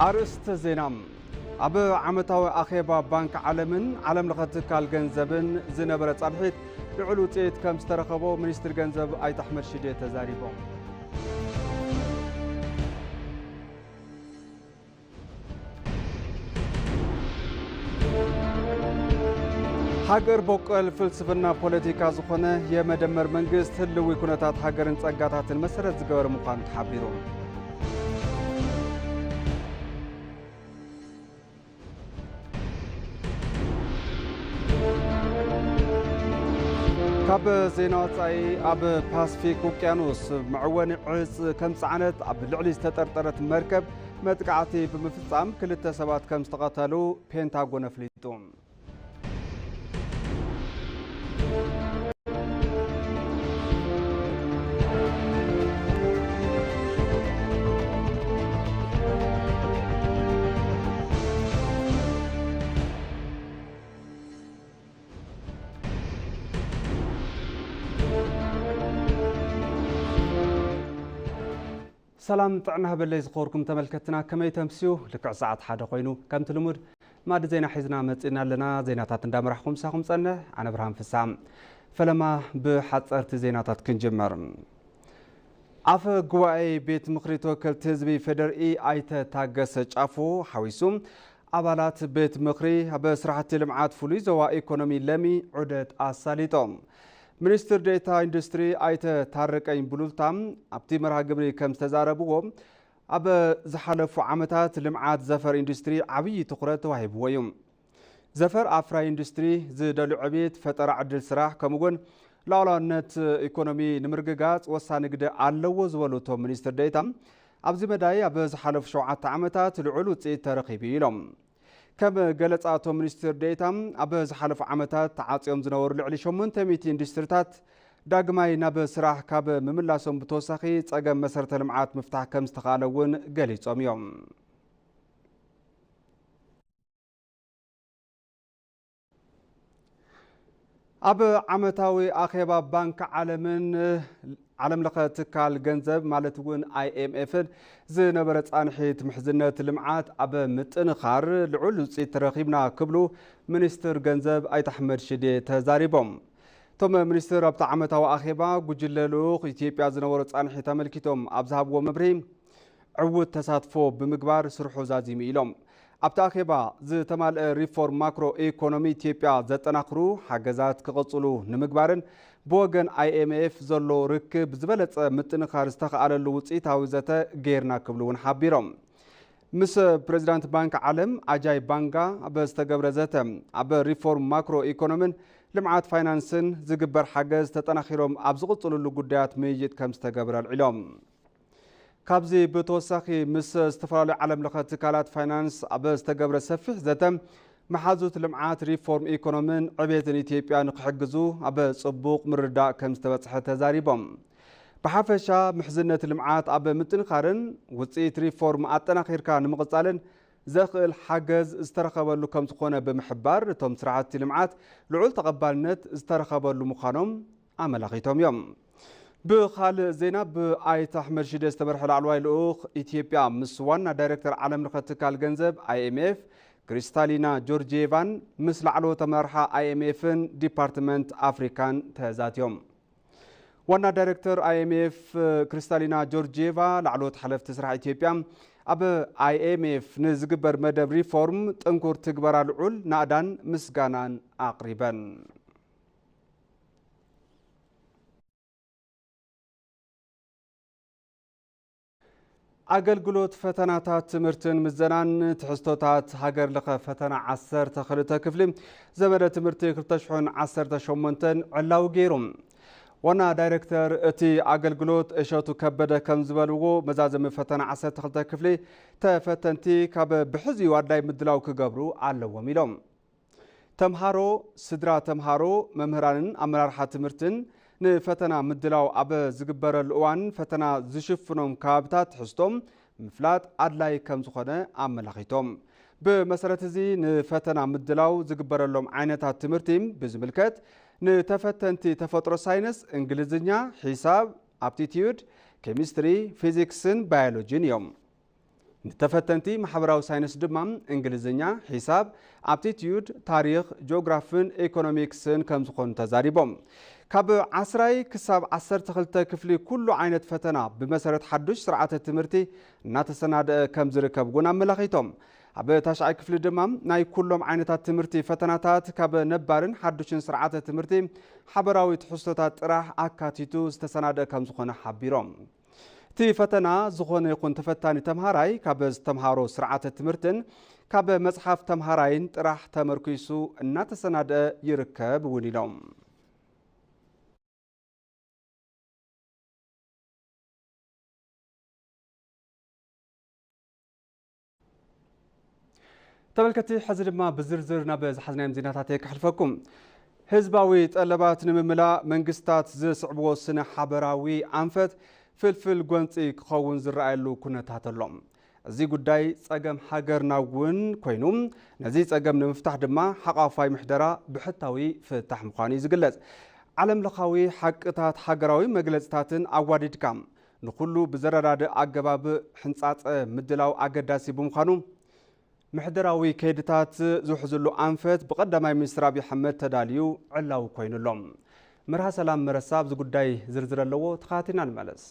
ኣርእስተ ዜና። ኣብ ዓመታዊ ኣኼባ ባንክ ዓለምን ዓለም ለኸ ትካል ገንዘብን ዝነበረ ጻንሒት ልዑል ውጽኢት ከም ዝተረኸቦ ሚኒስትር ገንዘብ ኣይተ ኣሕመድ ሽዴ ተዛሪቦም። ሃገር በቆል ፍልስፍና ፖለቲካ ዝኾነ የመደመር መንግስት ህልዊ ኩነታት ሃገርን ጸጋታትን መሰረት ዝገበረ ምዃኑ ተሓቢሩ። ካብ ዜና ወጻኢ፣ ኣብ ፓስፊክ ውቅያኖስ መዕወኒ ዕጽ ከም ጸዓነት ኣብ ልዕሊ ዝተጠርጠረት መርከብ መጥቃዕቲ ብምፍጻም ክልተ ሰባት ከም ዝተቐተሉ ፔንታጎን ኣፍሊጡ። ሰላም ጥዕና ሃበለይ ዝኸበርኩም ተመልከትና፣ ከመይ ተምስዩ? ልክዕ ሰዓት ሓደ ኮይኑ ከምቲ ልሙድ ማዲ ዜና ሒዝና መጺእና ኣለና። ዜናታት እንዳመራሕኩም ምሳኹም ጸንሕ ኣነ ብርሃን ፍሳ። ፈለማ ብሓጸርቲ ዜናታት ክንጅመር። ኣፈ ጉባኤ ቤት ምኽሪ ተወከልቲ ህዝቢ ፌደርኢ ኣይተ ታገሰ ጫፎ ሓዊሱ ኣባላት ቤት ምኽሪ ኣብ ስራሕቲ ልምዓት ፍሉይ ዞባ ኢኮኖሚ ለሚ ዑደት ኣሳሊጦም። ሚኒስትር ዴኤታ ኢንዱስትሪ ኣይተ ታረቀኝ ቡሉልታ ኣብቲ መርሃ ግብሪ ከም ዝተዛረብዎ፣ ኣብ ዝሓለፉ ዓመታት ልምዓት ዘፈር ኢንዱስትሪ ዓብዪ ትኹረት ተዋሂብዎ እዩ። ዘፈር ኣፍራይ ኢንዱስትሪ ዝደልዩ ዕብየት፣ ፈጠራ ዕድል ስራሕ ከምኡውን ሉዓላውነት ኢኮኖሚ ንምርግጋጽ ወሳኒ ግደ ኣለዎ ዝበሉ እቶም ሚኒስትር ዴኤታ፣ ኣብዚ መዳይ ኣብ ዝሓለፉ ሸውዓተ ዓመታት ልዑል ውጽኢት ተረኺቡ ኢሎም። ከም ገለጻ እቶም ሚኒስትር ዴኤታ፣ ኣብ ዝሓለፉ ዓመታት ተዓጽዮም ዝነበሩ ልዕሊ ሸሞንተ ሚእቲ ኢንዱስትሪታት ዳግማይ ናብ ስራሕ ካብ ምምላሶም ብተወሳኺ ጸገም መሰረተ ልምዓት ምፍታሕ ከም ዝተኻእለ እውን ገሊጾም እዮም። ኣብ ዓመታዊ ኣኼባ ባንክ ዓለምን ዓለም ለኸ ትካል ገንዘብ ማለት እውን ኣይኤምኤፍን ዝነበረ ጻንሒት ምሕዝነት ልምዓት ኣብ ምጥንኻር ልዑል ውፅኢት ተረኺብና ክብሉ ሚኒስትር ገንዘብ ኣይተ ኣሕመድ ሽዴ ተዛሪቦም። እቶም ሚኒስትር ኣብቲ ዓመታዊ ኣኼባ ጉጅለ ልኡኽ ኢትዮጵያ ዝነበሮ ጻንሒት ኣመልኪቶም ኣብ ዝሃብዎ መብርሂ፣ ዕዉት ተሳትፎ ብምግባር ስርሑ ዛዚሙ ኢሎም። ኣብቲ ኣኼባ ዝተማልአ ሪፎርም ማክሮ ኢኮኖሚ ኢትዮጵያ ዘጠናኽሩ ሓገዛት ክቕጽሉ ንምግባርን ብወገን ኣይኤምኤፍ ዘሎ ርክብ ዝበለጸ ምጥንኻር ዝተኽኣለሉ ውጽኢታዊ ዘተ ገይርና ክብሉ እውን ሓቢሮም። ምስ ፕሬዚዳንት ባንክ ዓለም ኣጃይ ባንጋ ኣብ ዝተገብረ ዘተ፣ ኣብ ሪፎርም ማክሮ ኢኮኖምን ልምዓት ፋይናንስን ዝግበር ሓገዝ ተጠናኺሮም ኣብ ዝቕጽልሉ ጉዳያት ምይይጥ ከም ዝተገብረ ኣልዒሎም። ካብዚ ብተወሳኺ ምስ ዝተፈላለዩ ዓለም ለኸ ትካላት ፋይናንስ ኣብ ዝተገብረ ሰፊሕ ዘተ፣ መሓዙት ልምዓት ሪፎርም ኢኮኖምን ዕብየትን ኢትዮጵያ ንክሕግዙ ኣብ ጽቡቕ ምርድዳእ ከም ዝተበጽሐ ተዛሪቦም። ብሓፈሻ ምሕዝነት ልምዓት ኣብ ምጥንኻርን ውፅኢት ሪፎርም ኣጠናኺርካ ንምቕጻልን ዘኽእል ሓገዝ ዝተረኸበሉ ከም ዝኾነ ብምሕባር፣ እቶም ስራሕቲ ልምዓት ልዑል ተቐባልነት ዝተረኸበሉ ምዃኖም ኣመላኺቶም እዮም። ብኻልእ ዜና፣ ብኣይተ ኣሕመድ ሽዴ ዝተመርሐ ላዕለዋይ ልኡኽ ኢትዮጵያ ምስ ዋና ዳይሬክተር ዓለም ለኸ ትካል ገንዘብ ኣይኤምኤፍ ክሪስታሊና ጆርጂየቫን ምስ ላዕለዎት ኣመራርሓ ኣይኤምኤፍን ዲፓርትመንት ኣፍሪካን ተዛትዮም። ዋና ዳይሬክተር ኣይኤምኤፍ ክሪስታሊና ጆርጂየቫ ላዕለዎት ሓለፍቲ ስራሕ ኢትዮጵያ ኣብ ኣይኤምኤፍ ንዝግበር መደብ ሪፎርም ጥንኩር ትግበራ ልዑል ናእዳን ምስጋናን ኣቕሪበን። ኣገልግሎት ፈተናታት ትምህርትን ምዘናን ትሕዝቶታት ሃገር ለኸ ፈተና ዓሰርተ ክልተ ክፍሊ ዘመነ ትምህርቲ ክልተ ሽሕን ዓሰርተ ሸሞንተን ዕላዊ ገይሩ። ዋና ዳይሬክተር እቲ ኣገልግሎት እሸቱ ከበደ ከም ዝበልዎ፣ መዛዘሚ ፈተና ዓሰርተ ክልተ ክፍሊ ተፈተንቲ ካብ ብሕዚኡ ኣድላይ ምድላው ክገብሩ ኣለዎም ኢሎም። ተምሃሮ፣ ስድራ ተምሃሮ፣ መምህራንን ኣመራርሓ ትምህርትን ንፈተና ምድላው ኣብ ዝግበረሉ እዋን፣ ፈተና ዝሽፍኖም ከባብታት ትሕዝቶም ምፍላጥ ኣድላይ ከም ዝኾነ ኣመላኺቶም። ብመሰረት እዚ፣ ንፈተና ምድላው ዝግበረሎም ዓይነታት ትምህርቲ ብዝምልከት፣ ንተፈተንቲ ተፈጥሮ ሳይንስ፣ እንግሊዝኛ፣ ሒሳብ፣ ኣፕቲቲዩድ፣ ኬሚስትሪ፣ ፊዚክስን ባዮሎጂን እዮም። ንተፈተንቲ ማሕበራዊ ሳይንስ ድማ እንግሊዝኛ፣ ሒሳብ፣ ኣፕቲትዩድ፣ ታሪኽ፣ ጂኦግራፍን ኢኮኖሚክስን ከም ዝኾኑ ተዛሪቦም። ካብ ዓስራይ ክሳብ ዓሰርተ ክልተ ክፍሊ ኩሉ ዓይነት ፈተና ብመሰረት ሓዱሽ ስርዓተ ትምህርቲ እናተሰናደአ ከም ዝርከብ እውን ኣመላኺቶም። ኣብ ታሽዓይ ክፍሊ ድማ ናይ ኩሎም ዓይነታት ትምህርቲ ፈተናታት ካብ ነባርን ሓዱሽን ስርዓተ ትምህርቲ ሓበራዊ ትሕዝቶታት ጥራሕ ኣካቲቱ ዝተሰናደአ ከም ዝኾነ ሓቢሮም። እቲ ፈተና ዝኾነ ይኹን ተፈታኒ ተምሃራይ ካብ ዝተምሃሮ ስርዓተ ትምህርትን ካብ መጽሓፍ ተምሃራይን ጥራሕ ተመርኪሱ እናተሰናደአ ይርከብ እውን ኢሎም። ተመልከትቲ፣ ሕዚ ድማ ብዝርዝር ናብ ዝሓዝናዮም ዜናታት ከሕልፈኩም። ህዝባዊ ጠለባት ንምምላእ መንግስታት ዝስዕብዎ ስነ ሓበራዊ ኣንፈት ፍልፍል ጎንፂ ክኸውን ዝረኣየሉ ኩነታት ኣሎ። እዚ ጉዳይ ጸገም ሃገርና እውን ኮይኑ፣ ነዚ ጸገም ንምፍታሕ ድማ ሓቋፋይ ምሕደራ ብሕታዊ ፍታሕ ምዃኑ እዩ ዝግለጽ። ዓለም ለኻዊ ሓቅታት ሃገራዊ መግለጽታትን ኣዋዲድካ ንኹሉ ብዘረዳድእ ኣገባብ ሕንጻጸ ምድላው ኣገዳሲ ብምዃኑ፣ ምሕደራዊ ከይድታት ዝውሕዝሉ ኣንፈት ብቐዳማይ ሚኒስትር ኣብይ ኣሕመድ ተዳልዩ ዕላዊ ኮይኑ ኣሎ። መርሃ ሰላም መረሳ ኣብዚ ጉዳይ ዝርዝር ኣለዎ፣ ተኸታቲልና ንመለስ።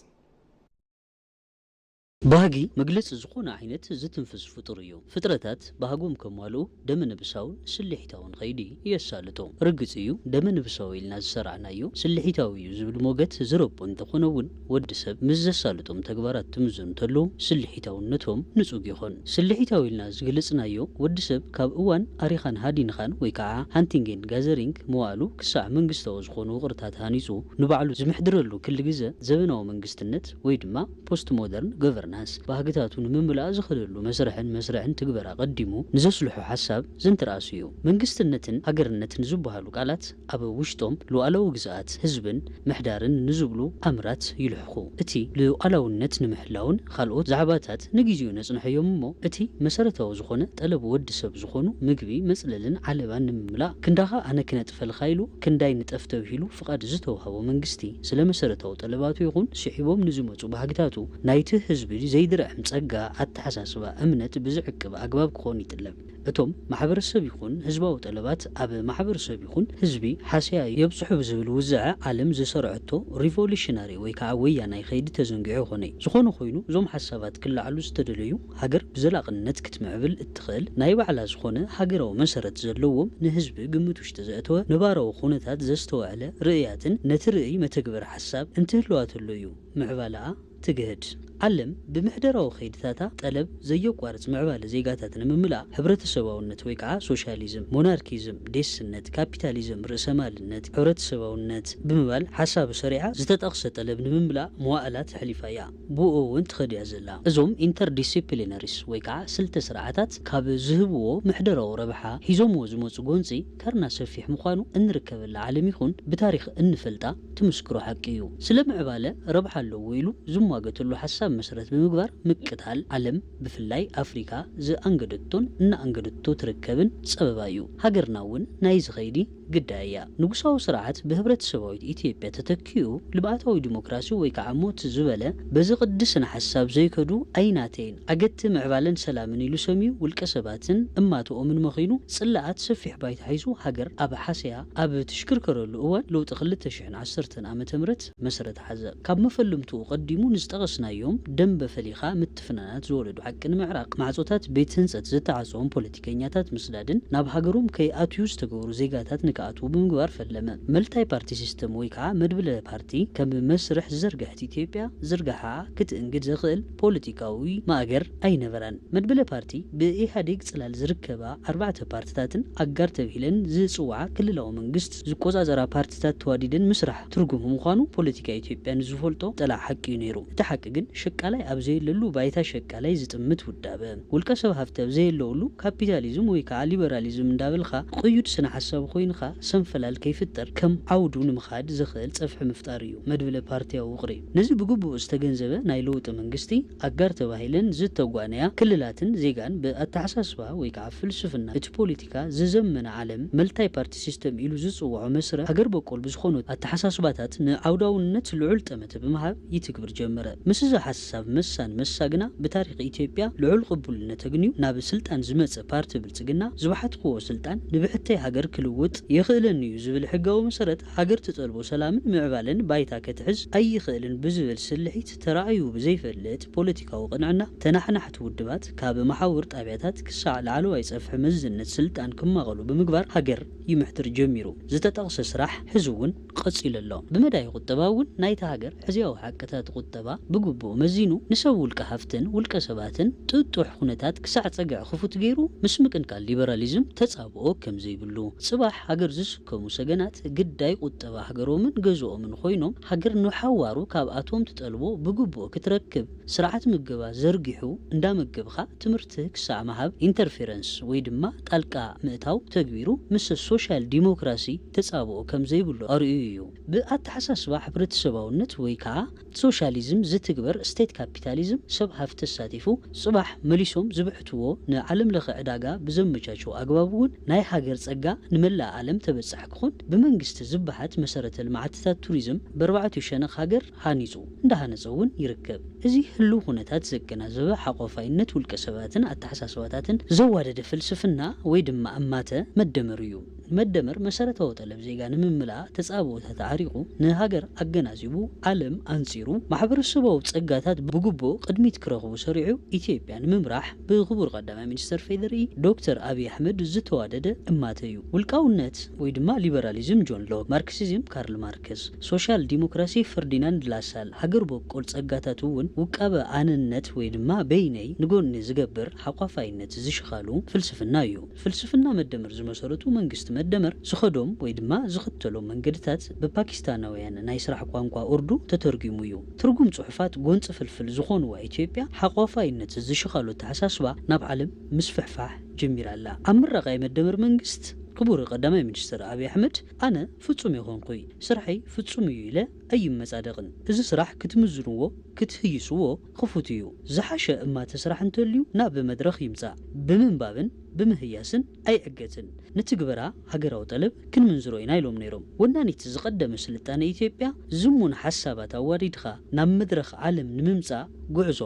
ባህጊ መግለጺ ዝኾነ ዓይነት ዝትንፍስ ፍጡር እዩ። ፍጥረታት ባህጎም ከማልኡ ደመ ነብሳውን ስልሒታውን ኸይዲ የሳልጡ። ርግጽ እዩ፣ ደመ ነብሳዊ ኢልና ዝሰራዕናዮ ስልሒታዊ እዩ ዝብል ሞገት ዝረቦ እንተኾነ እውን፣ ወዲ ሰብ ምስ ዘሳልጦም ተግባራት ትምዝኑ ተሎ ስልሒታውነቶም ንጹግ ይኾን። ስልሒታዊ ኢልና ዝገለጽናዮ ወዲ ሰብ ካብ እዋን ኣሪኻን ሃዲንኻን ወይ ከዓ ሃንቲንግ ኤንድ ጋዘሪንግ መዋእሉ ክሳዕ መንግስታዊ ዝኾኑ ውቕርታት ሃኒጹ ንባዕሉ ዝምሕድረሉ ክሊ ግዘ ዘበናዊ መንግስትነት ወይ ድማ ፖስት ሞደርን ገቨርናንስ ባህግታቱ ንምምላእ ዝኸደሉ መስርሕን መስርሕን ትግበራ ቀዲሙ ንዘስልሖ ሓሳብ ዘንትርኣሱ እዩ። መንግስትነትን ሃገርነትን ዝበሃሉ ቃላት ኣብ ውሽጦም ሉዓላዊ ግዝኣት ህዝብን ምሕዳርን ንዝብሉ ኣምራት ይልሕኹ። እቲ ሉዓላውነት ንምሕላውን ካልኦት ዛዕባታት ንግዜኡ ነጽንሖ እዮም እሞ፣ እቲ መሰረታዊ ዝኾነ ጠለብ ወዲ ሰብ ዝኾኑ ምግቢ፣ መጽለልን ዓለባን ንምምላእ ክንዳኻ ኣነ ክነጥፈልካ ኢሉ ክንዳይ ንጠፍ ተብሂሉ ፍቓድ ዝተውሃቦ መንግስቲ፣ ስለ መሰረታዊ ጠለባቱ ይኹን ስዒቦም ንዝመጹ ባህግታቱ ናይቲ ህዝቢ ዘይድርዕም ጸጋ ኣተሓሳስባ እምነት ብዝዕቅብ ኣግባብ ክኾን ይጥለብ። እቶም ማሕበረሰብ ይኹን ህዝባዊ ጠለባት ኣብ ማሕበረሰብ ይኹን ህዝቢ ሓስያ የብጽሑ ብዝብል ውዝዐ ዓለም ዝሰርዐቶ ሪቮሉሽናሪ ወይ ከዓ ወያናይ ከይዲ ተዘንጊዑ ይኾነ። ዝኾነ ኮይኑ እዞም ሓሳባት ክለዓሉ ዝተደለዩ ሃገር ብዘላቕነት ክትምዕብል እትኽእል ናይ ባዕላ ዝኾነ ሃገራዊ መሰረት ዘለዎም ንህዝቢ ግምት ውሽጢ ዘእተወ ነባራዊ ኩነታት ዘስተውዐለ ርእያትን ነቲ ርእይ መተግበር ሓሳብ እንትህልዋ ተሎ እዩ ምዕባለኣ ትግህድ። ዓለም ብምሕደራዊ ከይድታታ ጠለብ ዘየቋርጽ ምዕባለ ዜጋታት ንምምላእ ሕብረተሰባውነት ወይ ከዓ ሶሻሊዝም፣ ሞናርኪዝም፣ ዴስነት፣ ካፒታሊዝም፣ ርእሰማልነት፣ ሕብረተሰባውነት ብምባል ሓሳብ ሰሪዓ ዝተጠቕሰ ጠለብ ንምምላእ መዋእላት ኣሕሊፋ እያ። ብኡ እውን ትኸድ እያ ዘላ። እዞም ኢንተርዲሲፕሊነሪስ ወይ ከዓ ስልተ ስርዓታት ካብ ዝህብዎ ምሕደራዊ ረብሓ ሒዞምዎ ዝመፁ ጎንፂ ከርና ሰፊሕ ምዃኑ እንርከበላ ዓለም ይኹን ብታሪኽ እንፈልጣ ትምስክሮ ሓቂ እዩ። ስለ ምዕባለ ረብሓ ኣለዎ ኢሉ ዝሟገተሉ ሓሳብ መሰረት ብምግባር ምቅታል ዓለም ብፍላይ ኣፍሪካ ዝኣንገደቶን እናኣንገደቶ ትርከብን ፀበባ እዩ። ሃገርና እውን ናይዚ ከይዲ ግዳይ እያ። ንጉሳዊ ስርዓት ብህብረተሰባዊት ኢትዮጵያ ተተኪኡ ልምዓታዊ ዲሞክራሲ ወይ ከዓ ሞት ዝበለ በዚ ቅዲ ስነ ሓሳብ ዘይከዱ ኣይናተይን ኣገድቲ ምዕባለን ሰላምን ኢሉ ሰምዩ ውልቀ ሰባትን እማትኦምን መኺኑ ጽላኣት ሰፊሕ ባይታ ሒዙ ሃገር ኣብ ሓስያ ኣብ ትሽክርከረሉ እዋን ለውጢ ክልተ ሽሕን ዓሰርተን ዓመተ ምህረት መሰረት ሓዘ። ካብ መፈለምትኡ ቀዲሙ ንዝጠቐስናዮም ደንበ ፈሊኻ ምትፍናናት ዝወለዱ ሓቂ ንምዕራቕ ማዕጾታት ቤት ህንጸት ዝተዓጽዎም ፖለቲከኛታት ምስዳድን ናብ ሃገሮም ከይኣትዩ ዝተገበሩ ዜጋታት ንክኣትዉ ብምግባር ፈለመ። መልታይ ፓርቲ ሲስተም ወይ ከዓ መድብለ ፓርቲ ከም መስርሕ ዝዘርግሐት ኢትዮጵያ ዝርግሓ ክትእንግድ ዘኽእል ፖለቲካዊ ማእገር ኣይነበራን። መድብለ ፓርቲ ብኢህኣዴግ ጽላል ዝርከባ ኣርባዕተ ፓርትታትን ኣጋር ተብሂለን ዝጽውዓ ክልላዊ መንግስት ዝቆጻጸራ ፓርትታት ተዋዲደን ምስራሕ ትርጉሙ ምዃኑ ፖለቲካ ኢትዮጵያ ንዝፈልጦ ጠላዕ ሓቂ እዩ ነይሩ። እቲ ሓቂ ግን ሸቃላይ ኣብ ዘየለሉ ባይታ ሸቃላይ ዝጥምት ውዳበ፣ ውልቀ ሰብ ሃፍቲ ኣብ ዘየለውሉ ካፒታሊዝም ወይ ከዓ ሊበራሊዝም እንዳበልካ ቅዩድ ስነ ሓሳብ ኮይንካ ሰንፈላል ከይፍጠር ከም ዓውዱ ንምኻድ ዘኽእል ጸፍሒ ምፍጣር እዩ መድብለ ፓርቲያዊ ውቕሪ። ነዚ ብግቡእ ዝተገንዘበ ናይ ለውጢ መንግስቲ፣ ኣጋር ተባሂለን ዝተጓነያ ክልላትን ዜጋን ብኣተሓሳስባ ወይ ከዓ ፍልስፍና እቲ ፖለቲካ ዝዘመነ ዓለም፣ መልታይ ፓርቲ ሲስተም ኢሉ ዝጽውዖ መስርሕ ሃገር በቆል ብዝኾኑ ኣተሓሳስባታት ንዓውዳውነት ልዑል ጠመተ ብምሃብ ይትግብር ጀመረ። ምስ እዚ ሓሳብ መሳን መሳ ግና ብታሪኽ ኢትዮጵያ ልዑል ቅቡልነት ኣግንዩ ናብ ስልጣን ዝመጸ ፓርቲ ብልጽግና ዝበሓትክዎ ስልጣን ንብሕተይ ሃገር ክልውጥ የኽእለኒ እዩ ዝብል ሕጋዊ መሰረት ሃገር ትጠልቦ ሰላምን ምዕባለን ባይታ ከትሕዝ ኣይኽእልን ብዝብል ስልሒት ተራእዩ ብዘይፈልጥ ፖለቲካዊ ቅንዕና ተናሓናሕቲ ውድባት ካብ መሓውር ጣብያታት ክሳዕ ላዕለዋይ ጸፍሒ መዝነት ስልጣን ክማቐሉ ብምግባር ሃገር ይምሕድር ጀሚሩ። ዝተጠቕሰ ስራሕ ሕዚ እውን ቀጺሉ ኣሎ። ብመዳይ ቁጠባ እውን ናይታ ሃገር ሕዝያዊ ሓቅታት ቁጠባ ብግቡእ መዚኑ ንሰብ ውልቀ ሃፍትን ውልቀ ሰባትን ጥጡሕ ኩነታት ክሳዕ ጸግዒ ክፉት ገይሩ ምስ ምቅንቃል ሊበራሊዝም ተጻብኦ ከም ዘይብሉ፣ ጽባሕ ሃገር ዝስከሙ ሰገናት ግዳይ ቁጠባ ሃገሮምን ገዝኦምን ኮይኖም ሃገር ንሓዋሩ ካብኣቶም ትጠልቦ ብግቡእ ክትረክብ ስርዓት ምገባ ዘርጊሑ እንዳመገብኻ ትምህርቲ ክሳዕ ምሃብ ኢንተርፌረንስ ወይ ድማ ጣልቃ ምእታው ተግቢሩ ምስ ሶሻል ዲሞክራሲ ተጻብኦ ከም ዘይብሉ ኣርእዩ እዩ። ብኣተሓሳስባ ሕብረተሰባውነት ወይ ከዓ ሶሻሊዝም ዝትግበር ስቴት ካፒታሊዝም ሰብ ሃፍቲ ኣሳቲፉ ጽባሕ መሊሶም ዝብሕትዎ ንዓለም ለኸ ዕዳጋ ብዘመቻቸው ኣግባብ እውን ናይ ሃገር ጸጋ ንመላእ ዓለም ተበጻሕ ክኾን ብመንግስቲ ዝበሓት መሰረተ ልምዓትታት ቱሪዝም ብኣርባዕቲኡ ሸነኽ ሃገር ሃኒጹ እንዳሃነጸ እውን ይርከብ። እዚ ህልው ኩነታት ዘገናዘበ ሓቋፋይነት ውልቀ ሰባትን ኣተሓሳስባታትን ዘዋደደ ፍልስፍና ወይ ድማ እማተ መደመር እዩ። መደመር መሰረታዊ ጠለብ ዜጋ ንምምላእ ተጻብኦታት ኣዕሪቑ ንሃገር ኣገናዚቡ ዓለም ኣንጺሩ ማሕበረሰባዊ ጸጋታት ብግቡእ ቅድሚት ክረኽቡ ሰሪዑ ኢትዮጵያ ንምምራሕ ብክቡር ቀዳማይ ሚኒስተር ፌዴሪ ዶክተር ኣብይ ኣሕመድ ዝተዋደደ እማተ እዩ። ውልቃውነት ወይ ድማ ሊበራሊዝም ጆን ሎክ፣ ማርክሲዝም ካርል ማርክስ፣ ሶሻል ዲሞክራሲ ፈርዲናንድ ላሳል፣ ሃገር በቆል ጸጋታት እውን ውቃበ ኣነነት ወይ ድማ በይነይ ንጎኒ ዝገብር ሓቋፋይነት ዝሽኻሉ ፍልስፍና እዩ። ፍልስፍና መደመር ዝመሰረቱ መንግስቲ መደመር ዝኸዶም ወይ ድማ ዝኽተሎም መንገድታት ብፓኪስታናውያን ናይ ስራሕ ቋንቋ ኡርዱ ተተርጒሙ እዩ። ትርጉም ጽሑፋት ጎንጺ ፍልፍል ዝኾንዋ ኢትዮጵያ ሓቋፋይነት ዝሽኻሉ ኣተሓሳስባ ናብ ዓለም ምስፍሕፋሕ ጀሚራ ኣላ። ኣብ ምረቓ መደመር መንግስት ክቡር ቀዳማይ ሚኒስትር ኣብይ ኣሕመድ ኣነ ፍጹም ይኾንኩይ፣ ስርሐይ ፍጹም እዩ ኢለ ኣይመጻደቕን። እዚ ስራሕ ክትምዝንዎ፣ ክትህይስዎ ክፉት እዩ። ዝሓሸ እማተ ስራሕ እንተልዩ ናብ መድረኽ ይምጻእ። ብምንባብን ብምህያስን ኣይዕገትን። ንትግበራ ሃገራዊ ጠለብ ክንምንዝሮ ኢና ኢሎም ነይሮም። ወናኒት ዝቐደመ ስልጣነ ኢትዮጵያ ዝሙን ሓሳባት ኣዋዲድኻ ናብ መድረኽ ዓለም ንምምጻእ ጉዕዞ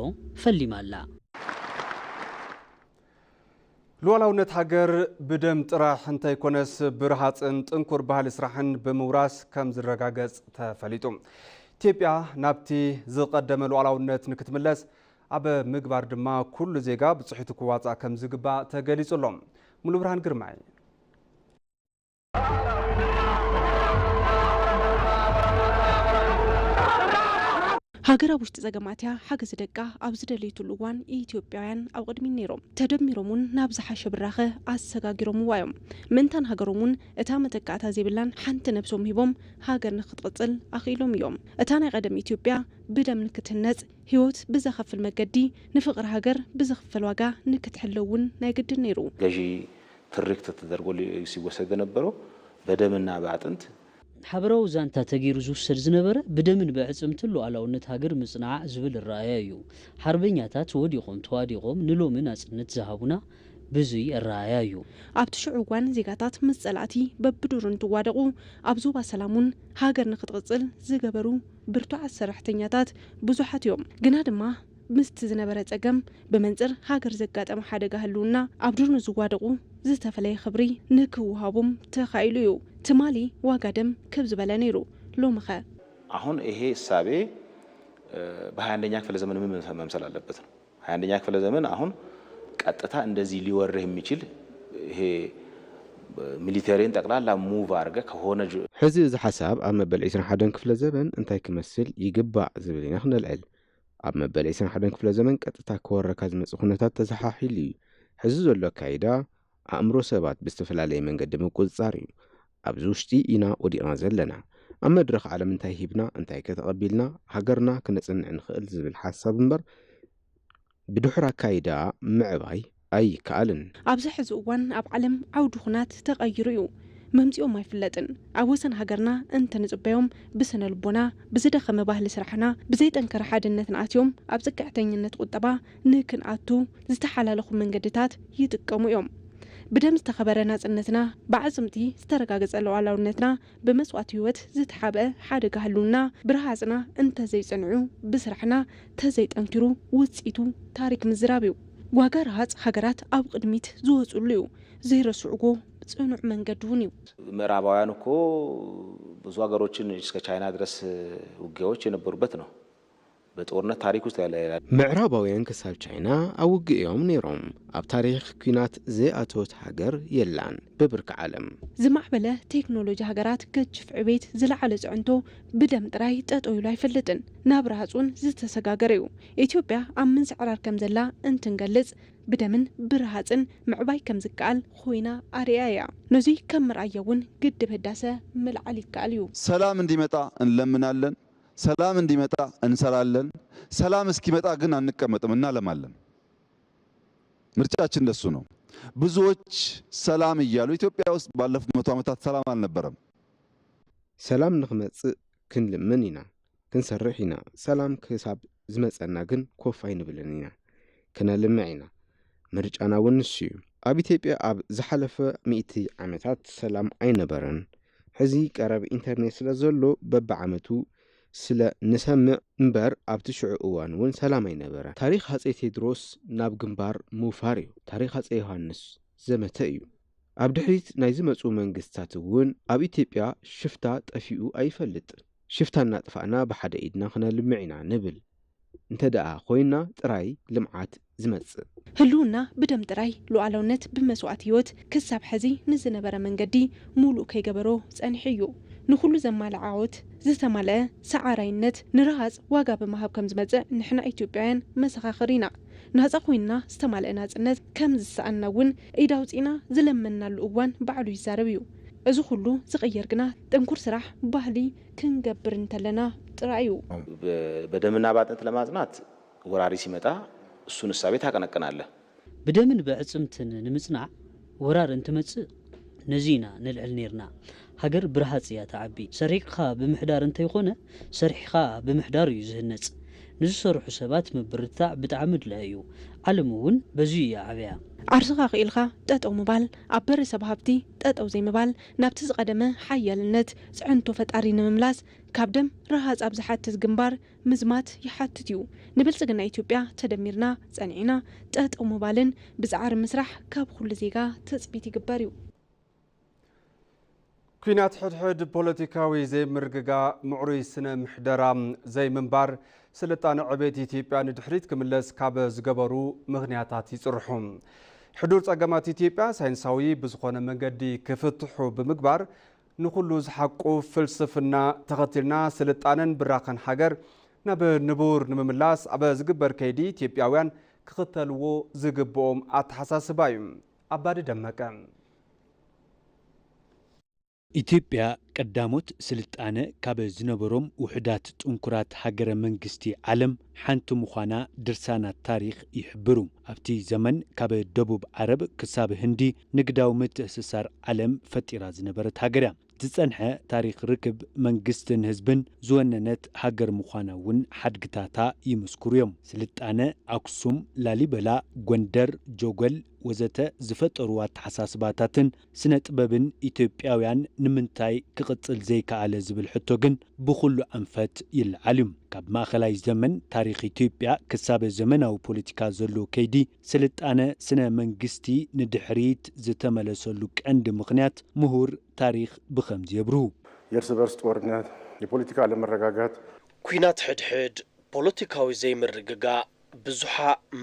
ፈሊማ ኣላ። ሉዓላውነት ሃገር ብደም ጥራሕ እንተይኮነስ ብረሃፅን ጥንኩር ባህሊ ስራሕን ብምውራስ ከም ዝረጋገፅ ተፈሊጡ። ኢትዮጵያ ናብቲ ዝቐደመ ሉዓላውነት ንክትምለስ ኣብ ምግባር ድማ ኩሉ ዜጋ ብፅሒቱ ክዋፃእ ከም ዝግባእ ተገሊፁ ኣሎ። ሙሉብርሃን ግርማይ። ሃገር ኣብ ውሽጢ ጸገማት እያ፣ ሓገዝ ደቃ ኣብ ዝደለየትሉ እዋን ኢትዮጵያውያን ኣብ ቅድሚት ነይሮም። ተደሚሮም እውን ናብ ዝሓሸ ብራኸ ኣሰጋጊሮምዋ እዮም። ምእንታን ሃገሮም እውን እታ መተካእታ ዘይብላን ሓንቲ ነብሶም ሂቦም ሃገር ንክትቕጽል ኣኽኢሎም እዮም። እታ ናይ ቀደም ኢትዮጵያ ብደም ንክትህነጽ፣ ህይወት ብዘኸፍል መገዲ ንፍቕሪ ሃገር ብዝኽፈል ዋጋ ንክትሕሎ እውን ናይ ግድን ነይሩ። ገዢ ትርክት ተደርጎ ሲወሰድ የነበረው በደምና በአጥንት ሓበራዊ ዛንታ ተገይሩ ዝውሰድ ዝነበረ ብደምን ብዕጽምትን ሉዓላውነት ሃገር ምጽናዕ ዝብል ኣረኣእያ እዩ። ሓርበኛታት ወዲቖም ተዋዲቖም ንሎሚ ናጽነት ዝሃቡና ብዙይ ኣረኣእያ እዩ። ኣብቲ ሽዑ እዋን ዜጋታት ምስ ጸላእቲ በብዱሩ እንትዋደቑ ኣብ ዞባ ሰላም እውን ሃገር ንክትቕጽል ዝገበሩ ብርቱዓት ሰራሕተኛታት ብዙሓት እዮም። ግና ድማ ምስቲ ዝነበረ ጸገም ብመንጽር ሃገር ዘጋጠመ ሓደጋ ህልውና ኣብ ዱር ንዝዋደቑ ዝተፈለየ ክብሪ ንክወሃቦም ተኻኢሉ እዩ። ትማሊ ዋጋ ደም ክብ ዝበለ ነይሩ፣ ሎምኸ? አሁን ይሄ እሳቤ በሃያ አንደኛ ክፍለ ዘመን ምን መምሰል አለበት ነው። ሃያ አንደኛ ክፍለ ዘመን አሁን ቀጥታ እንደዚህ ሊወርህ የሚችል ይሄ ሚሊተሪን ጠቅላላ ሙቭ አድርገ ከሆነ ጅ- ሕዚ እዚ ሓሳብ ኣብ መበል ዒስራን ሓደን ክፍለ ዘበን እንታይ ክመስል ይግባእ ዝብል ኢና ክነልዕል። ኣብ መበል ዒስራን ሓደን ክፍለ ዘመን ቀጥታ ክወረካ ዝመጽእ ኩነታት ተዘሓሒሉ እዩ። ሕዚ ዘሎ ኣካይዳ ኣእምሮ ሰባት ብዝተፈላለየ መንገዲ ምቁጽጻር እዩ። ኣብዚ ውሽጢ ኢና ወዲቕና ዘለና። ኣብ መድረኽ ዓለም እንታይ ሂብና፣ እንታይ ከ ተቐቢልና፣ ሃገርና ክነጽንዕ ንኽእል ዝብል ሓሳብ እምበር ብድሑር ኣካይዳ ምዕባይ ኣይከኣልን። ኣብዚ ሕዚ እዋን ኣብ ዓለም ዓውዲ ኹናት ተቐይሩ እዩ። መምጺኦም ኣይፍለጥን። ኣብ ወሰን ሃገርና እንተንጽበዮም፣ ብስነ ልቦና፣ ብዝደኸመ ባህሊ ስራሕና፣ ብዘይጠንከረ ሓድነትና ኣትዮም ኣብ ጽግዕተኝነት ቁጠባ ንክንኣቱ ዝተሓላለኹ መንገድታት ይጥቀሙ እዮም። ብደም ዝተኸበረ ናጽነትና፣ ብዓጽምቲ ዝተረጋገጸ ሉዓላውነትና፣ ብመስዋእቲ ህይወት ዝተሓብአ ሓደጋ ህልውና፣ ብረሃጽና እንተዘይጸንዑ፣ ብስራሕና ተዘይጠንኪሩ፣ ውጽኢቱ ታሪክ ምዝራብ እዩ። ዋጋ ረሃጽ ሃገራት ኣብ ቅድሚት ዝወጽሉ እዩ። ዘይረስዕዎ ጽኑዕ መንገዲ እውን እዩ። ምዕራባውያን እኮ ብዙ ሀገሮችን እስከ ቻይና ድረስ ውጊያዎች የነበሩበት ነው። በጦርነት ታሪክ ውስጥ ያለ ምዕራባውያን ክሳብ ቻይና ኣብ ውግእ እዮም ነይሮም። ኣብ ታሪኽ ኲናት ዘይኣተወት ሃገር የላን ብብርኪ ዓለም። ዝማዕበለ ቴክኖሎጂ ሃገራት ገጅፍ ዕቤት ዝለዓለ ጽዕንቶ ብደም ጥራይ ጠጠው ኢሉ ኣይፈልጥን። ናብ ረሃጽ እውን ዝተሰጋገረ እዩ። ኢትዮጵያ ኣብ ምንስዕራር ከም ዘላ እንትንገልጽ ብደምን ብረሃጽን ምዕባይ ከም ዝከኣል ኮይና ኣርእያ እያ። ነዙይ ከም መርኣያ እውን ግድብ ህዳሰ ምልዓል ይከኣል እዩ። ሰላም እንዲመጣ እንለምናለን። ሰላም እንዲመጣ እንሰራለን። ሰላም እስኪመጣ ግን አንቀመጥም፣ እናለማለን። ምርጫችን እንደሱ ነው። ብዙዎች ሰላም እያሉ ኢትዮጵያ ውስጥ ባለፉት መቶ ዓመታት ሰላም አልነበረም። ሰላም ንኽመጽእ ክንልምን ኢና፣ ክንሰርሕ ኢና። ሰላም ክሳብ ዝመጸና ግን ኮፍ ኣይንብልን ኢና፣ ክነልምዕ ኢና። ምርጫና እውን ንሱ እዩ። ኣብ ኢትዮጵያ ኣብ ዝሓለፈ ሚእቲ ዓመታት ሰላም ኣይነበረን። ሕዚ ቀረብ ኢንተርኔት ስለ ዘሎ በብዓመቱ ስለ ንሰምዕ እምበር ኣብቲ ሽዑ እዋን እውን ሰላም ኣይነበረ። ታሪኽ ሃፀይ ቴድሮስ ናብ ግንባር ምውፋር እዩ። ታሪኽ ሃፀይ ዮሃንስ ዘመተ እዩ። ኣብ ድሕሪት ናይ ዝመፁ መንግስታት እውን ኣብ ኢትዮጵያ ሽፍታ ጠፊኡ ኣይፈልጥ። ሽፍታ እናጥፋእና ብሓደ ኢድና ክነልምዕ ኢና ንብል እንተ ደኣ ኮይና ጥራይ ልምዓት ዝመጽእ። ህልውና ብደም ጥራይ፣ ሉዓላውነት ብመስዋእቲ ህይወት ክሳብ ሕዚ ንዝነበረ መንገዲ ሙሉእ ከይገበሮ ጸኒሑ እዩ። ንኹሉ ዘማልእ ዓወት ዝተማልአ ሰዓራይነት ንረሃጽ ዋጋ ብምሃብ ከም ዝመጽእ ንሕና ኢትዮጵያውያን መሰኻኽር ኢና። ናጻ ኮይንና ዝተማልአ ናጽነት ከም ዝሰኣንና እውን ኢድ ኣውጺእና ዝለመንናሉ እዋን ባዕሉ ይዛረብ እዩ። እዚ ኩሉ ዝቕየር ግና ጥንኩር ስራሕ ባህሊ ክንገብር እንተለና ጥራይ እዩ። በደምና ባጥንት ለማጽናት ወራሪ ሲመጣ እሱን እሳቤ ታቀነቅናለህ። ብደምን ብዕጽምትን ንምጽናዕ ወራር እንትመጽእ ነዚ ኢና ነልዕል ኔርና። ሃገር ብረሃጽ እያ ትዓቢ። ሰሪቕኻ ብምሕዳር እንተይኾነ ሰሪሕኻ ብምሕዳር እዩ ዝህነጽ። ንዝሰርሑ ሰባት ምብርትታዕ ብጣዕሚ ኣድላይ እዩ። ዓለም እውን በዚ እያ ዓብያ። ዓርስኻ ክኢልካ ጠጠው ምባል፣ ኣብ በሪ ሰብ ሃብቲ ጠጠው ዘይምባል፣ ናብቲ ዝቐደመ ሓያልነት ጽዕንቶ ፈጣሪ ንምምላስ ካብ ደም ረሃጽ ኣብ ዝሓትት ግንባር ምዝማት ይሓትት እዩ። ንብልጽግና ኢትዮጵያ ተደሚርና ጸኒዕና ጠጠው ምባልን ብጻዕሪ ምስራሕ ካብ ኩሉ ዜጋ ትጽቢት ይግበር እዩ። ኲናት ሕድሕድ ፖለቲካዊ ዘይምርግጋእ፣ ምዕሩይ ስነ ምሕደራ ዘይምንባር ስልጣነ ዕቤት ኢትዮጵያ ንድሕሪት ክምለስ ካብ ዝገበሩ ምኽንያታት ይፅርሑ። ሕዱር ፀገማት ኢትዮጵያ ሳይንሳዊ ብዝኾነ መንገዲ ክፍትሑ ብምግባር ንኹሉ ዝሓቁፍ ፍልስፍና ተኸቲልና ስልጣነን ብራኸን ሃገር ናብ ንቡር ንምምላስ ኣብ ዝግበር ከይዲ ኢትዮጵያውያን ክኽተልዎ ዝግብኦም ኣተሓሳስባ እዩ። ኣባዲ ደመቀ። ኢትዮጵያ ቀዳሞት ስልጣነ ካብ ዝነበሮም ውሑዳት ጥንኩራት ሃገረ መንግስቲ ዓለም ሓንቲ ምዃና ድርሳናት ታሪኽ ይሕብሩ። ኣብቲ ዘመን ካብ ደቡብ ዓረብ ክሳብ ህንዲ ንግዳዊ ምትእስሳር ዓለም ፈጢራ ዝነበረት ሃገር እያ። ዝጸንሐ ታሪኽ ርክብ መንግስትን ህዝብን ዝወነነት ሃገር ምዃና እውን ሓድግታታ ይምስክሩ እዮም። ስልጣነ ኣክሱም፣ ላሊበላ፣ ጎንደር፣ ጀጎል ወዘተ ዝፈጠርዎ ኣተሓሳስባታትን ስነ ጥበብን ኢትዮጵያውያን ንምንታይ ክቕጽል ዘይከኣለ ዝብል ሕቶ ግን ብኹሉ ኣንፈት ይለዓል እዩ። ካብ ማእኸላይ ዘመን ታሪኽ ኢትዮጵያ ክሳብ ዘመናዊ ፖለቲካ ዘሎ ከይዲ ስልጣነ ስነ መንግስቲ ንድሕሪት ዝተመለሰሉ ቀንዲ ምኽንያት ምሁር ታሪኽ ብኸምዚ የብርሁ። የእርስ በርስ ጦርነት፣ የፖለቲካ ኣለመረጋጋት፣ ኲናት ሕድሕድ፣ ፖለቲካዊ ዘይምርግጋእ፣ ብዙሓ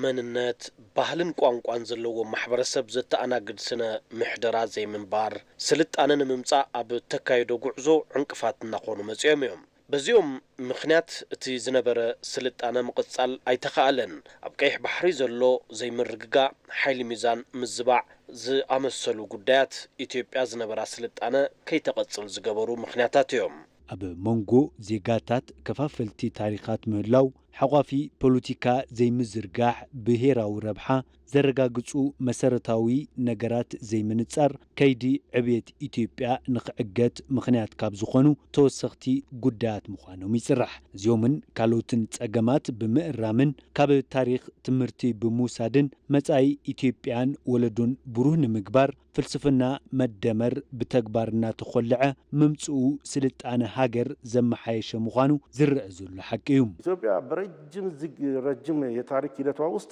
መንነት፣ ባህልን ቋንቋን ዘለዎ ማሕበረሰብ ዘተኣናግድ ስነ ምሕደራ ዘይምንባር፣ ስልጣነ ንምምጻእ ኣብ እተካየዶ ጉዕዞ ዕንቅፋት እናኾኑ መጺኦም እዮም። በዚኦም ምኽንያት እቲ ዝነበረ ስልጣነ ምቕጻል ኣይተኻእለን። ኣብ ቀይሕ ባሕሪ ዘሎ ዘይምርግጋእ፣ ሓይሊ ሚዛን ምዝባዕ ዝኣመሰሉ ጉዳያት ኢትዮጵያ ዝነበራ ስልጣነ ከይተቐጽል ዝገበሩ ምኽንያታት እዮም። ኣብ መንጎ ዜጋታት ከፋፈልቲ ታሪኻት ምህላው ሓቋፊ ፖለቲካ ዘይምዝርጋሕ፣ ብሄራዊ ረብሓ ዘረጋግጹ መሰረታዊ ነገራት ዘይምንጻር፣ ከይዲ ዕብየት ኢትዮጵያ ንኽዕገት ምኽንያት ካብ ዝኾኑ ተወሰኽቲ ጉዳያት ምዃኖም ይጽራሕ። እዚኦምን ካልኦትን ጸገማት ብምእራምን ካብ ታሪኽ ትምህርቲ ብምውሳድን መጻኢ ኢትዮጵያን ወለዶን ብሩህ ንምግባር ፍልስፍና መደመር ብተግባር እናተኾልዐ ምምጽኡ ስልጣነ ሃገር ዘመሓየሸ ምዃኑ ዝረአ ዘሎ ሓቂ እዩ። ኢትዮጵያ በረጅም ዝግ-፣ ረጅም የታሪክ ሂደቷ ውስጥ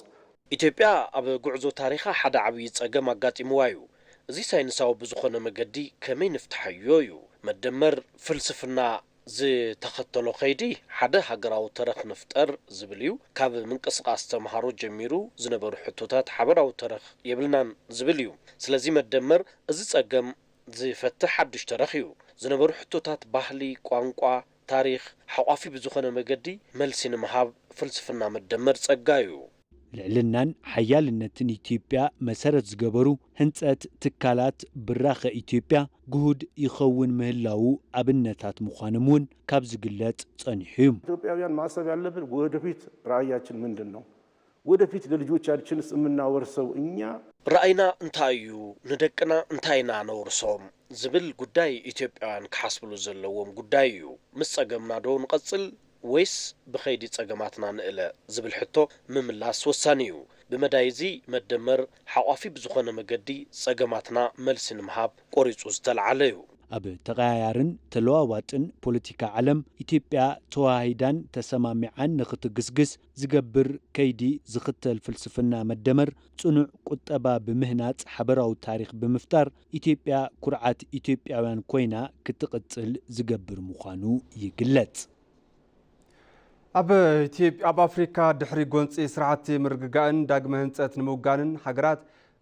ኢትዮጵያ ኣብ ጉዕዞ ታሪኻ ሓደ ዓብዪ ጸገም ኣጋጢምዋ እዩ። እዚ ሳይንሳዊ ብዝኾነ መገዲ ከመይ ንፍትሓዮ እዩ። መደመር ፍልስፍና ዝተኸተሎ ከይዲ ሓደ ሃገራዊ ተረኽ ንፍጠር ዝብል እዩ። ካብ ምንቅስቓስ ተምሃሮ ጀሚሩ ዝነበሩ ሕቶታት ሓበራዊ ተረኽ የብልናን ዝብል እዩ። ስለዚ መደመር እዚ ጸገም ዝፈትሕ ሓድሽ ተረኽ እዩ። ዝነበሩ ሕቶታት ባህሊ፣ ቋንቋ፣ ታሪኽ ሓቋፊ ብዝኾነ መገዲ መልሲ ንምሃብ ፍልስፍና መደመር ጸጋ እዩ። ልዕልናን ሓያልነትን ኢትዮጵያ መሰረት ዝገበሩ ህንጸት ትካላት ብራኸ ኢትዮጵያ ግሁድ ይኸውን ምህላዉ ኣብነታት ምዃኖም እውን ካብ ዝግለጽ ጸኒሑ እዩ። ኢትዮጵያውያን ማሰብ ያለብን ወደፊት ራዕያችን ምንድን ነው? ወደፊት ለልጆቻችንስ የምናወርሰው እኛ ራእይና እንታይ እዩ? ንደቅና እንታይ ኢና ነውርሶም? ዝብል ጉዳይ ኢትዮጵያውያን ክሓስብሉ ዘለዎም ጉዳይ እዩ። ምስ ጸገምና ዶ ንቐጽል ወይስ ብኸይዲ ጸገማትና ንእለ ዝብል ሕቶ ምምላስ ወሳኒ እዩ። ብመዳይ እዚ መደመር ሓቋፊ ብዝኾነ መገዲ ጸገማትና መልሲ ንምሃብ ቆሪጹ ዝተልዓለ እዩ። ኣብ ተቐያያርን ተለዋዋጥን ፖለቲካ ዓለም ኢትዮጵያ ተዋሂዳን ተሰማሚዓን ንኽትግስግስ ዝገብር ከይዲ ዝኽተል ፍልስፍና መደመር ጽኑዕ ቁጠባ ብምህናጽ ሓበራዊ ታሪኽ ብምፍጣር ኢትዮጵያ ኩርዓት ኢትዮጵያውያን ኮይና ክትቕጽል ዝገብር ምዃኑ ይግለጽ። ኣብ ኢትዮጵያ ኣብ ኣፍሪካ ድሕሪ ጎንፂ ስራሕቲ ምርግጋእን ዳግመ ህንፀት ንምውጋንን ሃገራት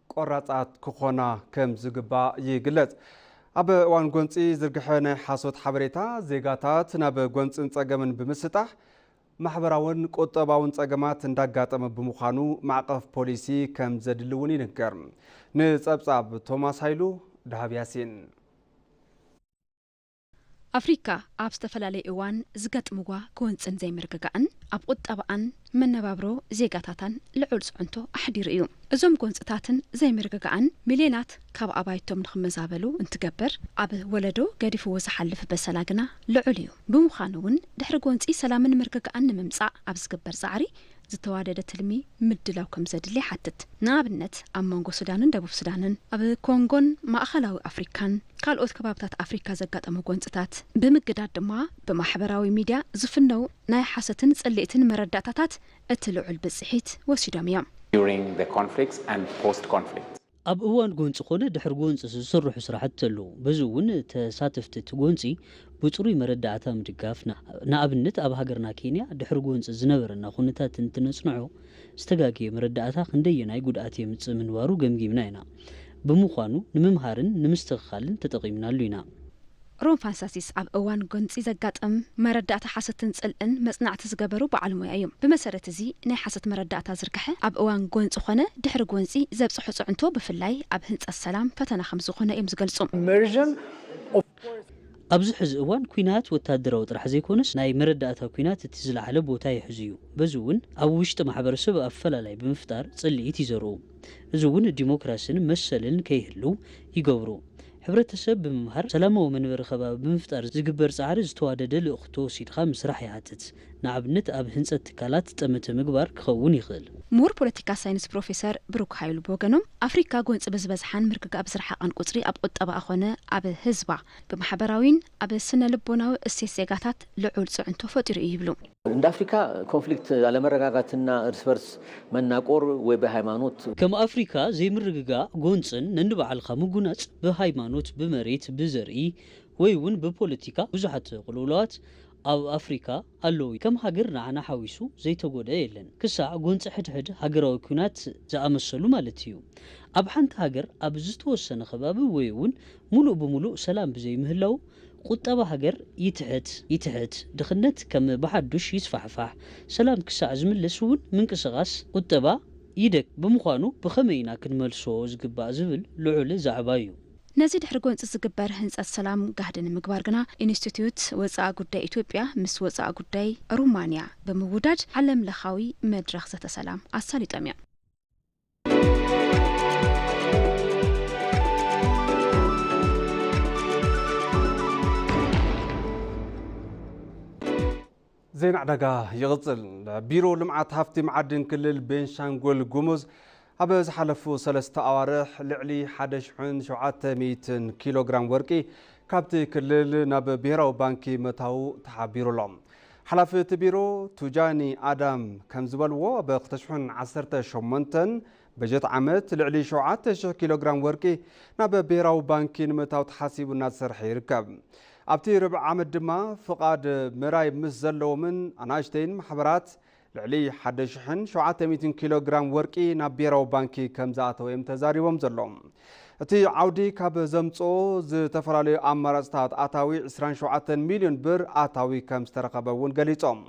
ቆራፃት ክኾና ከም ዝግባእ ይግለጽ። ኣብ እዋን ጎንፂ ዝርግሐ ናይ ሓሶት ሓበሬታ ዜጋታት ናብ ጎንፅን ፀገምን ብምስጣሕ ማሕበራውን ቁጠባውን ጸገማት እንዳጋጠመ ብምዃኑ ማዕቐፍ ፖሊሲ ከም ዘድሊ እውን ይንገር። ንጸብጻብ ቶማስ ሃይሉ፣ ደሃብ ያሲን። ኣፍሪካ ኣብ ዝተፈላለየ እዋን ዝገጥምዋ ጎንፅን ዘይምርግጋእን ኣብ ቁጠባኣን መነባብሮ ዜጋታታን ልዑል ፅዕንቶ ኣሕዲሩ እዩ። እዞም ጎንፅታትን ዘይምርግጋእን ሚልዮናት ካብ ኣባይቶም ንኽመዛበሉ እንትገብር፣ ኣብ ወለዶ ገዲፍዎ ዝሓልፍ በሰላ ግና ልዑል እዩ። ብምዃኑ እውን ድሕሪ ጎንፂ ሰላምን ምርግጋእን ንምምፃእ ኣብ ዝግበር ፃዕሪ ዝተዋደደ ትልሚ ምድላው ከም ዘድሊ ይሓትት። ንኣብነት ኣብ መንጎ ሱዳንን ደቡብ ሱዳንን፣ ኣብ ኮንጎን ማእኸላዊ ኣፍሪካን ካልኦት ከባብታት ኣፍሪካ ዘጋጠሙ ጎንፅታት ብምግዳድ ድማ ብማሕበራዊ ሚድያ ዝፍነው ናይ ሓሰትን ፅልኢትን መረዳእታታት እቲ ልዑል ብፅሒት ወሲዶም እዮም። during the conflicts and post conflicts. ኣብ እዋን ጎንፂ ኮነ ድሕሪ ጎንፂ ዝስርሑ ስራሕቲ ኣለዉ። በዚ እውን ተሳተፍቲ እቲ ጎንፂ ብፅሩይ መረዳእታ ምድጋፍ፣ ንኣብነት ኣብ ሃገርና ኬንያ ድሕሪ ጎንፂ ዝነበረና ኩነታት እንትነፅንዖ ዝተጋገየ መረዳእታ ክንደየናይ ጉድኣት የምፅእ ምንባሩ ገምጊምና ኢና። ብምዃኑ ንምምሃርን ንምስትኽኻልን ተጠቒምናሉ ኢና። ሮን ፋንሳሲስ ኣብ እዋን ጎንፂ ዘጋጥም መረዳእታ ሓሰትን ፅልእን መፅናዕቲ ዝገበሩ በዓል ሞያ እዮም። ብመሰረት እዚ ናይ ሓሰት መረዳእታ ዝርግሐ ኣብ እዋን ጎንፂ ኾነ ድሕሪ ጎንፂ ዘብፅሖ ፅዕንቶ ብፍላይ ኣብ ህንፀት ሰላም ፈተና ከም ዝኾነ እዮም ዝገልፁ። ኣብዚ ሕዚ እዋን ኲናት ወታደራዊ ጥራሕ ዘይኮነስ ናይ መረዳእታ ኲናት እቲ ዝለዓለ ቦታ ይሕዝ እዩ። በዚ እውን ኣብ ውሽጢ ማሕበረሰብ ኣፈላላይ ብምፍጣር ፅልኢት ይዘርኡ። እዚ እውን ዲሞክራስን መሰልን ከይህልው ይገብሩ። ሕብረተሰብ ብምምሃር ሰላማዊ መንበሪ ከባቢ ብምፍጣር ዝግበር ፃዕሪ ዝተዋደደ ልእኽቶ ወሲድኻ ምስራሕ ይሓትት። ንኣብነት ኣብ ህንፀት ትካላት ጠመተ ምግባር ክኸውን ይኽእል። ምሁር ፖለቲካ ሳይንስ ፕሮፌሰር ብሩክ ሃይሉ ብወገኖም ኣፍሪካ ጎንፂ ብዝበዝሓን ምርግጋእ ብዝረሓቐን ቁፅሪ ኣብ ቁጠባኣ ኾነ ኣብ ህዝባ ብማሕበራዊን ኣብ ስነ ልቦናዊ እሴት ዜጋታት ልዑል ፅዕንቶ ፈጢሩ እዩ ይብሉ። እንደ አፍሪካ ኮንፍሊክት አለመረጋጋትና እርስ በርስ መናቆር ወይ በሃይማኖት ከም አፍሪካ ዘይምርግጋእ ጎንፅን ነንባዕልካ ምጉናፅ ብሃይማኖት ብመሬት ብዘርኢ ወይ እውን ብፖለቲካ ብዙሓት ቅልውላዋት ኣብ ኣፍሪካ ኣለዉ። ከም ሃገር ንዓና ሓዊሱ ዘይተጎድአ የለን። ክሳዕ ጎንፂ ሕድሕድ ሃገራዊ ኲናት ዝኣመሰሉ ማለት እዩ። ኣብ ሓንቲ ሃገር ኣብ ዝተወሰነ ከባቢ ወይ እውን ሙሉእ ብሙሉእ ሰላም ብዘይምህላው ቁጠባ ሃገር ይትሕት ይትሕት፣ ድኽነት ከም ብሓዱሽ ይስፋሕፋሕ፣ ሰላም ክሳዕ ዝምለስ እውን ምንቅስቓስ ቁጠባ ይደክ ብምዃኑ ብኸመይ ኢና ክንመልሶ ዝግባእ ዝብል ልዑል ዛዕባ እዩ። ነዚ ድሕሪ ጎንፂ ዝግበር ህንፀት ሰላም ጋህዲ ንምግባር ግና ኢንስቲትዩት ወፃኢ ጉዳይ ኢትዮጵያ ምስ ወፃኢ ጉዳይ ሩማንያ ብምውዳድ ዓለም ለኻዊ መድረኽ ዘተ ሰላም ኣሳሊጦም እዮም። ዜና ዕዳጋ ይቕጽል። ቢሮ ልምዓት ሃፍቲ መዓድን ክልል ቤንሻንጉል ጉሙዝ ኣብ ዝሓለፉ ሰለስተ ኣዋርሕ ልዕሊ ሓደ ሽሕን ሸውዓተ ሚእትን ኪሎ ግራም ወርቂ ካብቲ ክልል ናብ ብሄራዊ ባንኪ ምእታዉ ተሓቢሩ ኣሎ። ሓላፊ እቲ ቢሮ ቱጃኒ ኣዳም ከም ዝበልዎ፣ ኣብ ክልተ ሽሕን ዓሰርተ ሸሞንተን በጀት ዓመት ልዕሊ ሸውዓተ ሽሕ ኪሎ ግራም ወርቂ ናብ ብሄራዊ ባንኪ ንምእታው ተሓሲቡ እናተሰርሐ ይርከብ። ኣብቲ ርብዒ ዓመት ድማ ፍቓድ ምራይ ምስ ዘለዎምን ኣናእሽተይን ማሕበራት ልዕሊ ሓደ ሽሕን ሸውዓተ ሚእትን ኪሎ ግራም ወርቂ ናብ ብሄራዊ ባንኪ ከም ዝኣተወ እዮም ተዛሪቦም ዘለዉ። እቲ ዓውዲ ካብ ዘምፅኦ ዝተፈላለዩ ኣማራፅታት ኣታዊ ዕስራን ሸውዓተን ሚልዮን ብር ኣታዊ ከም ዝተረኸበ እውን ገሊፆም።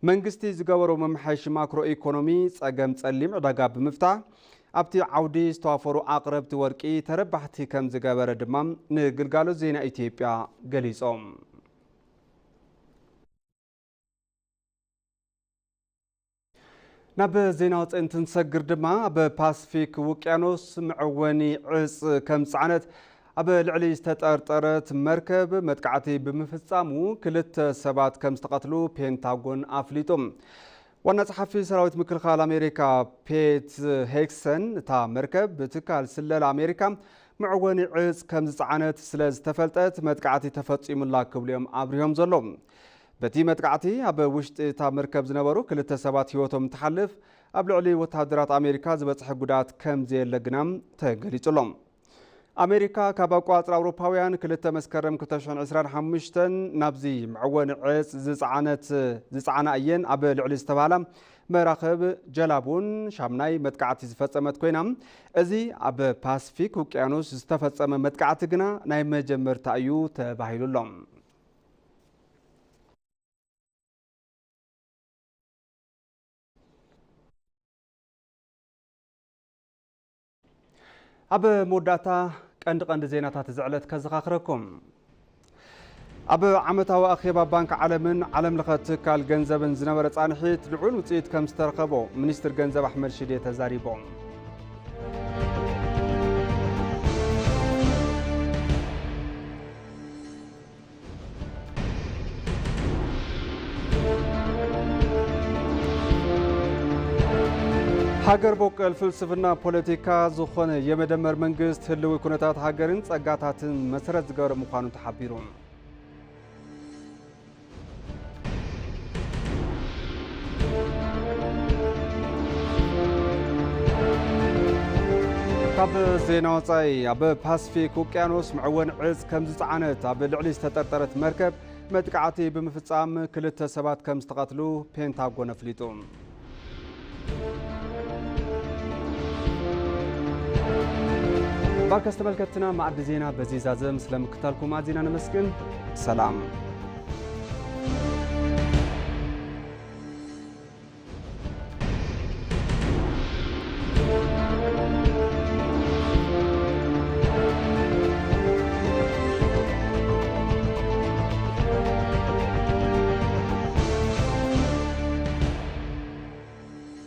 መንግስቲ ዝገበሮ መምሓየሺ ማክሮ ኢኮኖሚ ጸገም ጸሊም ዕዳጋ ብምፍታሕ ኣብቲ ዓውዲ ዝተዋፈሩ ኣቕረብቲ ወርቂ ተረባሕቲ ከም ዝገበረ ድማ ንግልጋሎት ዜና ኢትዮጵያ ገሊጾም። ናብ ዜና ወጻኢ እንትንሰግር ድማ ኣብ ፓስፊክ ውቅያኖስ መዕወኒ ዕጽ ከም ዝጸዓነት ኣብ ልዕሊ ዝተጠርጠረት መርከብ መጥቃዕቲ ብምፍጻሙ ክልተ ሰባት ከም ዝተቐትሉ ፔንታጎን ኣፍሊጡ። ዋና ጸሓፊ ሰራዊት ምክልኻል ኣሜሪካ ፔት ሄግሰን፣ እታ መርከብ ብትካል ስለላ ኣሜሪካ መዕወኒ ዕጽ ከም ዝጸዓነት ስለ ዝተፈልጠት መጥቃዕቲ ተፈጺሙላ ክብሉ እዮም ኣብሪሆም ዘለዉ። በቲ መጥቃዕቲ ኣብ ውሽጢ እታ መርከብ ዝነበሩ ክልተ ሰባት ህይወቶም እንትሓልፍ፣ ኣብ ልዕሊ ወተሃደራት ኣሜሪካ ዝበጽሐ ጉድኣት ከም ዘየለ ግና ተገሊጹ ኣሎ። ኣሜሪካ ካብ ኣቋጽራ ኣውሮፓውያን ክልተ መስከረም ክልተ ሽሕን ዕስራን ሓሙሽተን ናብዚ መዕወኒ ዕጽ ዝጸዓነት፣ ዝጸዓና እየን ኣብ ልዕሊ ዝተባህላ መራኽብ ጀላቡን ሻምናይ መጥቃዕቲ ዝፈጸመት ኮይና፣ እዚ ኣብ ፓስፊክ ውቅያኖስ ዝተፈጸመ መጥቃዕቲ ግና ናይ መጀመርታ እዩ ተባሂሉ ኣሎ። ኣብ መወዳእታ ቀንዲ ቀንዲ ዜናታት እዚ ዕለት ከዘኻኽረኩም። ኣብ ዓመታዊ ኣኼባ ባንክ ዓለምን ዓለም ለኸ ትካል ገንዘብን ዝነበረ ጻንሒት ልዑል ውጽኢት ከም ዝተረኸቦ ሚኒስትር ገንዘብ ኣሕመድ ሽዴ ተዛሪቦም። ሃገር በቀል ፍልስፍና ፖለቲካ ዝኾነ የመደመር መንግስት ህልዊ ኩነታት ሃገርን ጸጋታትን መሰረት ዝገበረ ምዃኑ ተሓቢሩ። ካብ ዜና ወጻኢ፣ ኣብ ፓስፊክ ውቅያኖስ መዕወኒ ዕጽ ከም ዝጸዓነት ኣብ ልዕሊ ዝተጠርጠረት መርከብ መጥቃዕቲ ብምፍጻም ክልተ ሰባት ከም ዝተቐትሉ ፔንታጎን ኣፍሊጡ። ባርከስ ተመልከትና፣ ማዕዲ ዜና በዚ ዛዘም ስለምክታልኩም ኣዚና ነመስግን። ሰላም።